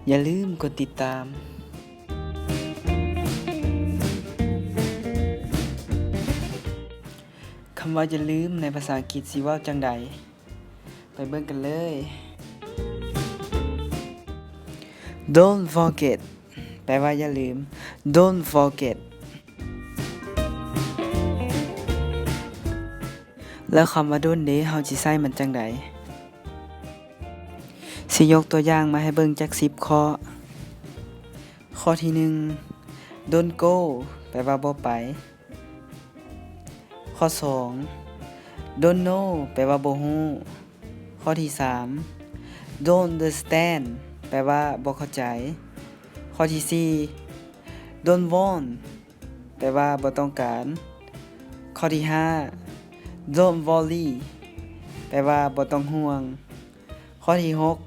ຢ່າລືມກົດຕິດຕາມ. ຄຳວ່າຢ່າລືມໃນພາສາອັງກິດຊິເວົ້າຈັ່ງໃດ? ໄປເບິ່ງກັນເລີຍ. Don't forget ແປວ່າຢ່າລືມ. Don't forget. ແລ້ວຄຳວ່າ don't ເດ ເຮົາຊິໃຊ້ມັນຈັ່ງໃດ? ຊິຍົກຕົວຢ່າງມາໃຫ້ເບິ່ງຈັກສິບຂໍ້. ຂໍ້ທີໜຶ່ງ don't go ແປວ່າບໍ່ໄປ. ຂໍ້ສອງ don't know ແປວ່າບໍ່ຮູ້. ຂໍ້ທີສາມ don't understand ແປວ່າບໍ່ເຂົ້າໃຈ. ຂໍ້ທີສີ່ don't want ແປວ່າບໍ່ຕ້ອງການ. ຂໍ້ທີຫ້າ don't worry ແປວ່າບໍ່ຕ້ອງຫ່ວງ. ຂໍ້ທີຫົກ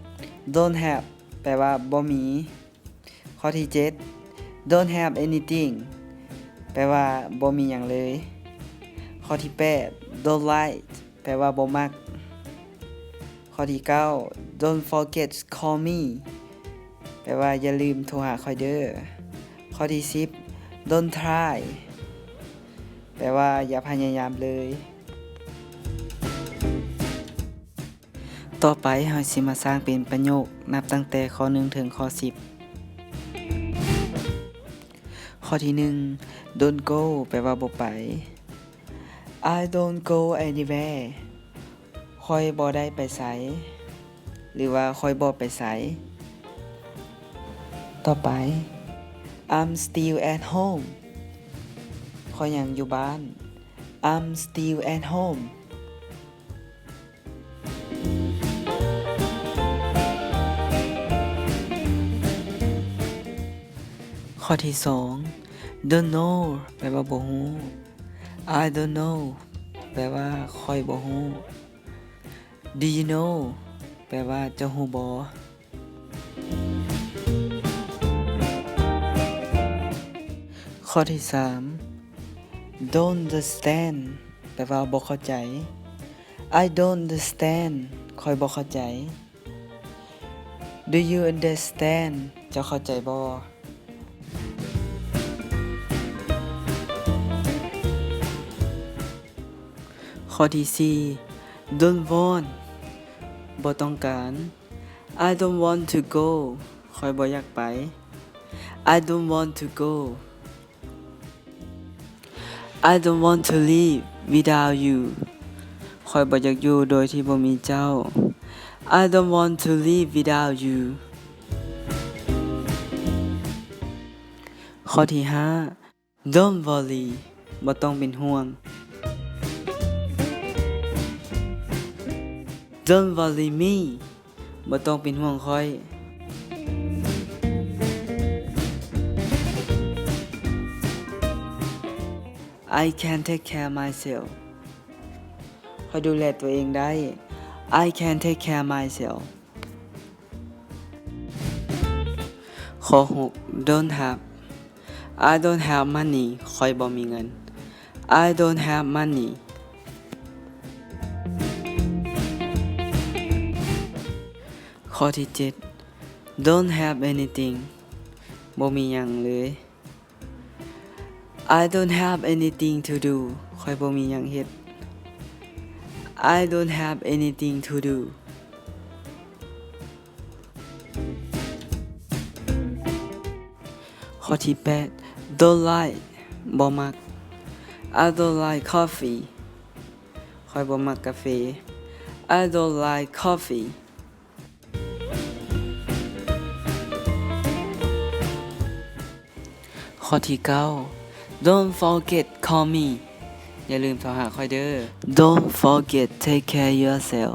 don't have ແປວ່າບໍ່ມີ. ຂໍ້ທີເຈັດ don't have anything ແປວ່າບໍ່ມີຫຍັງເລີຍ. ຂໍ້ທີແປດ don't like ແປວ່າບໍ່ມັກ. ຂໍ້ທີເກົ້າ don't forget call me ແປວ່າຢ່າລືມໂທຫາຂ້ອຍເດີ້. ຂໍ້ທີສິບ don't try ແປວ່າຢ່າພະຍາຍາມເລີຍ. ຕໍ່ໄປເຮົາຊິມາສ້າງເປັນປະໂຫຍກ ນັບຕັ້ງແຕ່ຂໍ້ໜຶ່ງເຖິງຂໍ້ສິບ. ຂໍ້ທີໜຶ່ງ don't go ແປວ່າບໍ່ໄປ. I don't go anywhere. ຂ້ອຍບໍ່ໄດ້ໄປໃສ ຫຼືວ່າຂ້ອຍບໍ່ໄປໃສ. ຕໍ່ໄປ I'm still at home. ຂ້ອຍຍັງຢູ່ບ້ານ. I'm still at home. ຂໍ້ທີສອງ don't know ແປວ່າບໍ່ຮູ້. I don't know ແປວ່າຂ້ອຍບໍ່ຮູ້. Do you know ແປວ່າເຈົ້າຮູ້ບໍ່? ຂໍ້ທີສາມ don't understand ແປວ່າບໍ່ເຂົ້າໃຈ. I don't understand ຂ້ອຍບໍ່ເຂົ້າໃຈ. Do you understand ເຈົ້າເຂົ້າໃຈບໍ່? ຂໍ້ທີສີ່ don't want ບໍ່ຕ້ອງການ. I don't want to go ຂ້ອຍບໍ່ຢາກໄປ. I don't want to go. I don't want to live without you. ຂ້ອຍບໍ່ຢາກຢູ່ໂດຍທີ່ບໍ່ມີເຈົ້າ. I don't want to live without you. ຂໍ້ທີຫ້າ don't worry ບໍ່ຕ້ອງເປັນຫ່ວງ. Don't worry me ບໍ່ຕ້ອງເປັນຫ່ວງຂ້ອຍ. I can take care myself. ຂ້ອຍດູແລຕົວເອງໄດ້. I can take care myself. ຂໍ້ຫົກ don't have. I don't have money. ຂ້ອຍບໍ່ມີເງິນ. I don't have money. ຂໍ້ທີເຈັດ don't have anything. ບໍ່ມີຫຍັງເລີຍ. I don't have anything to do. ຂ້ອຍບໍ່ມີຫຍັງເຮັດ. I don't have anything to do. ຂໍ້ທີແປດ don't like ບໍ່ມັກ. I don't like coffee. ຂ້ອຍບໍ່ມັກກາເຟ. I don't like coffee. ຂໍ້ທີເກົ້າ don't forget call me. ຢ່າລືມໂທຫາຂ້ອຍເດີ້. Don't forget take care yourself.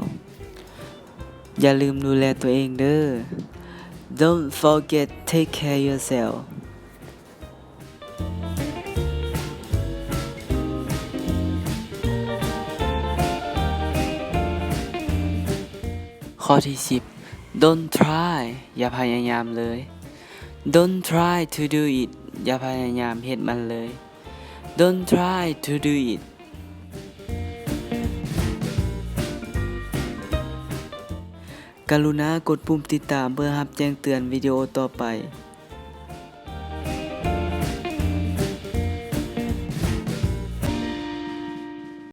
ຢ່າລືມດູແລຕົວເອງເດີ້. Don't forget take care yourself. ຂໍ້ທີສິບ don't try ຢ່າພະຍາຍາມເລີຍ. Don't try to do it. ຢ່າພະຍາຍາມເຮັດມັນເລີຍ. Don't try to do it. ກະລຸນາກົດປຸ່ມຕິດຕາມເພື່ອຮັບແຈ້ງເຕືອນວິດີໂອຕໍ່ໄປ.